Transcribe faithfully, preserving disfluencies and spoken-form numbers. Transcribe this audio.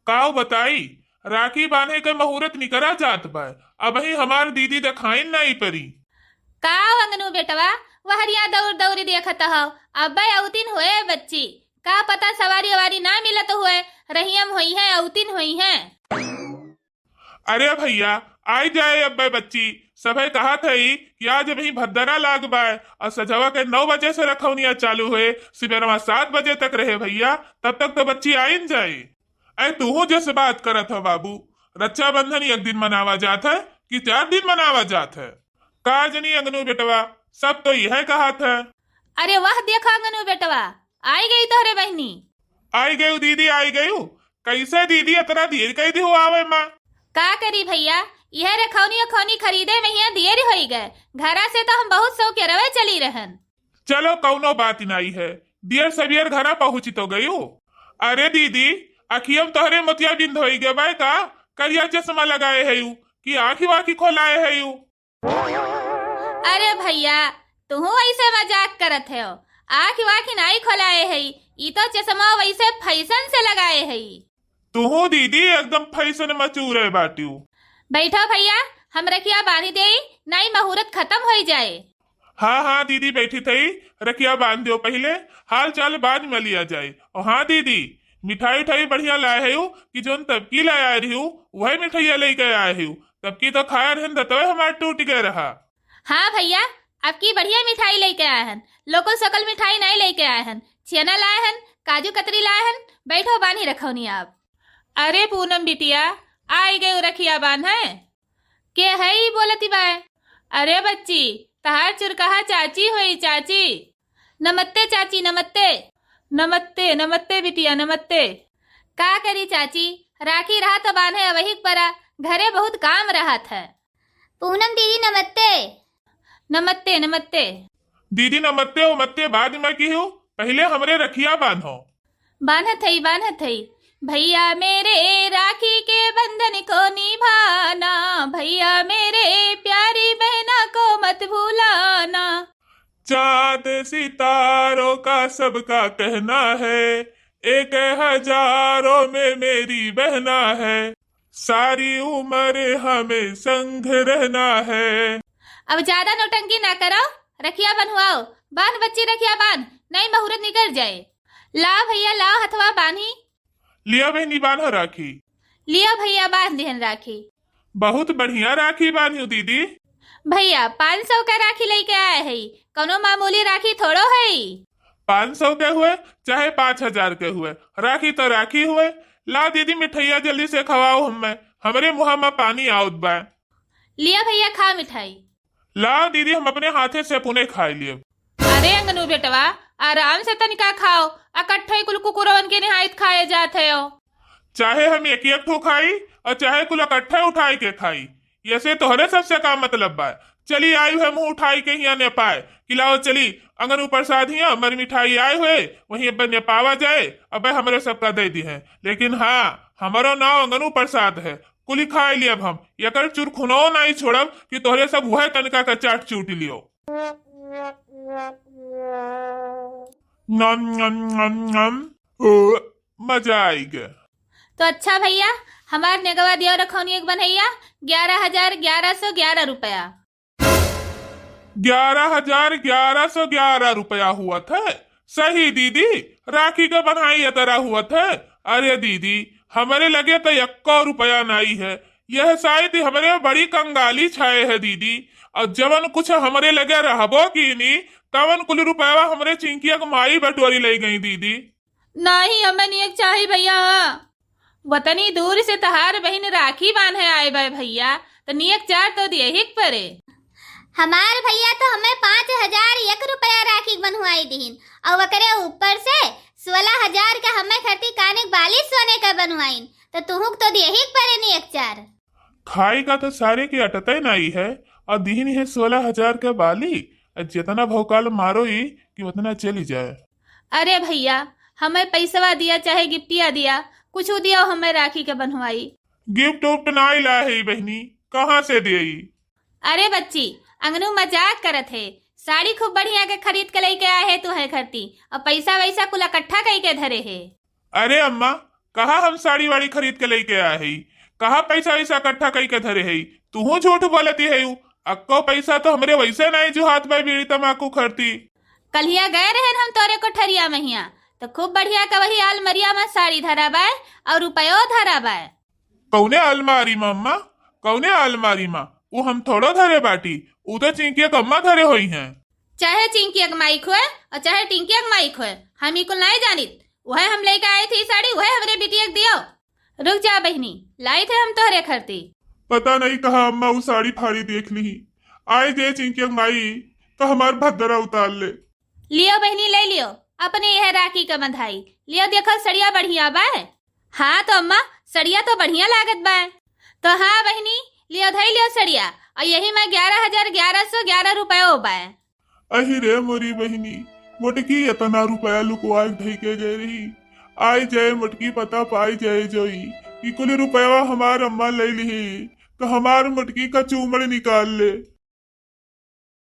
काव बताई, राखी बान्हे के मुहूर्त निकरा जात बा, अबहीं हमार दीदी देखाइन नाई परी। काव अंगनू बेटवा, वहरिया दौर दौरी देखत हव, अब्बे अउतिन होए बच्ची, का पता सवारी अवारी ना मिलत होए, रहियम होइहैं, अउतिन होइहैं। अरे भइया, आइ जाए अब्बे बच्ची, सभे कहत हई कि आज अबहीं भद्दना लाग बाय, अउर सझवा के नौ बजे से रखौनिया चालू होए, सिबेरवा सात बजे तक रहे भइया, तब तक तो बच्ची आइन जाए। ऐ तूहू जस बात करत ह बाबू, रक्षाबंधन एक दिन मनावा जात है कि चार दिन मनावा जात है? का जनी अंगनू बेटवा, सब तो यह कहत है। अरे वाह, देखा अंगनू बेटवा, आइ गई तोहरे बहिनी। आइ गयू दीदी, आइ गयू। कइसे दीदी, इतना देर कइ दिहू आवे मा? का करी भइया, यह रखौनी अखौनी खरीदे में हियाँ देर होइ गए। घरा से तो हम बहुत सौकेरवे चली रहन। चलो, कउनो बात नाई है, दियर सबियर घरा पहुँची तो गयू। अरे दीदी, अखियम तोहरे मोतिया बिंद होइ गए बाय का? करिया चश्मा लगाए हयू कि आँखी वाँखी खोलाए हयू? अरे भइया, तुहू अइसे मजाक करत हो? आँखी वाँखी नाई खोलाए हई, ई तो चश्मा वइसे फैशन से लगाए हई। तुहू दीदी एकदम फैशन में चूरे बाटियो। बैठो भइया, हम रखिया बाँधी देई, नाई मुहूर्त खतम होइ जाए। हाँ, हाँ दीदी, बैठी थई, रखिया बाँध दियो पहिले, हाल चाल बाद में लिया जाए। और हाँ दीदी, मिठाई उठाई बढ़िया लाए हयू कि जौन तबकी लाए आए रहियो, वही मिठाइया लइके आए हयू। तबकी तो खाए रहन, दतवे हमार टूट गए रहा। हाँ भइया, अबकी बढ़िया मिठाई लइके आए हन, लोकल सकल मिठाई नाई लइके आए हन, छेना लाए हन, काजू कतरी लाए हन। बैठो बान्ही रखौनी आप। अरे पूनम बिटिया, आइ गयू रखिया बान्हे। के हई बोलती बाय? अरे बच्ची, तहार चुरकहा चाची होई, चाची। नमस्ते चाची, नमस्ते। नमस्ते, नमस्ते बिटिया, नमस्ते। का करी चाची, राखी रहा तो बान्हे अबहिक परा, घरे बहुत काम रहत है। पूनम दीदी नमस्ते। नमस्ते, नमस्ते। दीदी नमस्ते उमस्ते बाद में किहू, पहिले हमरे रखिया बान्हो। बान्हत हई, बान्हत हई। भइया मेरे राखी के बंधन को निभाना, भइया मेरे प्यारी बहना को मत भुलाना। चाँद सितारों का सबका कहना है, एक हजारों में मेरी बहना है, सारी उम्र हमें संग रहना है। अब ज्यादा नौटंकी ना करो, रखिया बन्हवाओ, बान्ह बच्ची रखिया बान्ह, नाई मुहूर्त निकर जाए। लाओ भइया, लाओ हथवा बान्ही। लिया बहिनी, बान्हो राखी। लिया भइया, बान्ह दिहन राखी। बहुत बढ़िया राखी बान्हियो दीदी। भइया, पाँच सौ का राखी लइके आए हई, कउनो मामूली राखी थोड़ो हई। पाँच सौ के हुए चाहे पाँच हजार के हुए, राखी तो राखी हुए। ला दीदी, मिठइया जल्दी से खवाओ हम्मे, हमरे मुँहा मा पानी आवत बा। लिया भइया, खा मिठाई। ला दीदी, हम अपने हाथे से अपने खाइ लियब। अरे अंगनू बेटवा, आराम से तनिका खाओ, अकट्ठे कुल कुकुरवन के निहाइत खाए जात हयो। चाहे हम एक एक ठो खाई अउर चाहे कुल अकट्ठे उठाइ के खाई, एसे तोहरे सबसे का मतलब बा? चली आइ हुए मुँह उठाइ के हियाँ नेपाए, कि लाओ चली अंगनू प्रसाद हियाँ मर मिठाई आए हुए, वहीं अब नेपावा जाए, अब हमरे सबका दइ दिहे। लेकिन हाँ, हमरो नाव अंगनू प्रसाद है, कुलि खाइ लियब हम, एकर चुरखुनो नाहीं छोड़ब कि तोहरे सब उहै तनिका का चाट चूटि लियो। नम, नम, नम, नम। ओ, मजा आइ गए। तो अच्छा भइया, हमार नेगवा दियो रखौनी एक बनैया, ग्यारह हजार ग्यारह सौ ग्यारह रुपया। ग्यारह हजार ग्यारह सौ ग्यारह रुपया हुवत है। सही दीदी, राखी का बन्हाई एतरा हुवत है। अरे दीदी, हमरे लगे तो एक्को रुपया नाई है। यह साइत हमरे बड़ी कंगाली छाए है दीदी। अउर जवन कुछ हमरे लगे रहबो कीनी, तवन कुल रुपयवा हमरे चिंकिया के माई बटोरी लइ गई दीदी। नाहीं, हमें नियक चाही भइया। वतनी दूर से तहार बहिन राखी बान्हे आए बा भइया, त नियक चार तो दियहिक परे। हमार भइया तो हमें पाँच हजार एक रुपया राखी बन्हवाइ दिहिन, अउर ओकरे ऊपर से सोलह हजार के हमें खरती काने के बाली सोने के बन्हवाइन, त तुहुक तो दियहिक परे नियक चार। खाइ का तो सारे के अटतै नाई है, अउर दिहिन है सोलह हजार के बाली, अउर जेतना भौकाल मारो ई कि ओतना चली जाए। अरे भइया, हमें पइसवा दिया चाहे गिफ्टिया दिया, कुछु दियो हमें राखी के बन्हवाई। गिफ्ट उफ्ट नाई लाए है बहिनी, कहाँ से देई? अरे बच्ची, अंगनू मजाक करत है, साड़ी खूब बढ़िया के खरीद के लइके आए है तुहरे खरती, अउर पइसा वइसा कुल अकट्ठा कइके धरे है। अरे अम्मा, कहाँ हम साड़ी वाड़ी खरीद के लेके आए हई? कहाँ पैसा वैसा इकट्ठा कई के धरे हई? तुहू झूठ बोलती है। अक्को पैसा तो हमरे वैसे नहीं जुहात बा बीड़ी तमाकू खरती। कल्हिया गए रहन हम तोरे कोठरिया महिया, तो खूब बढ़िया का वही अलमरिया में साड़ी धरा बाय और रुपयो धरा बाय। कौने अलमारी में अम्मा? कौने अलमारी में? उ हम थोड़ो धरे बाटी, उ तो चिंकिया के अम्मा धरे होई हैं। चाहे चिंकिया के माई खोए और चाहे टिंकिया के माई खोए, हम ई कुल नहीं जानित। वह हम लेके आए थे साड़ी, वह हमरे बिटिया के दियो। रुक जा बहिनी, लाई थे हम तोहरे खरती। पता नहीं कहाँ अम्मा उ साड़ी फाड़ी देख ली। आए जे चिंकिया के माई तो हमार भद्दरा उतार ले। लियो बहिनी, ले लियो, अपने यह राखी का बंधाई। लियो, देखो सड़िया बढ़िया बाय। हाँ तो अम्मा, सड़िया तो बढ़िया लागत बाय। तो हाँ बहिनी, लियो, धई लियो सड़िया। और यही में ग्यारह हजार ग्यारह सौ ग्यारह रुपयो बाय। अहि रे मोरी बहिनी, मोटकी इतना रुपया लुकवा के धई के गए रही। आए जाए मोटकी पता पाई जाए जोई कि कुल रुपया हमार अम्मा ले लिही, तो हमार मोटकी का चूमड़ निकाल ले।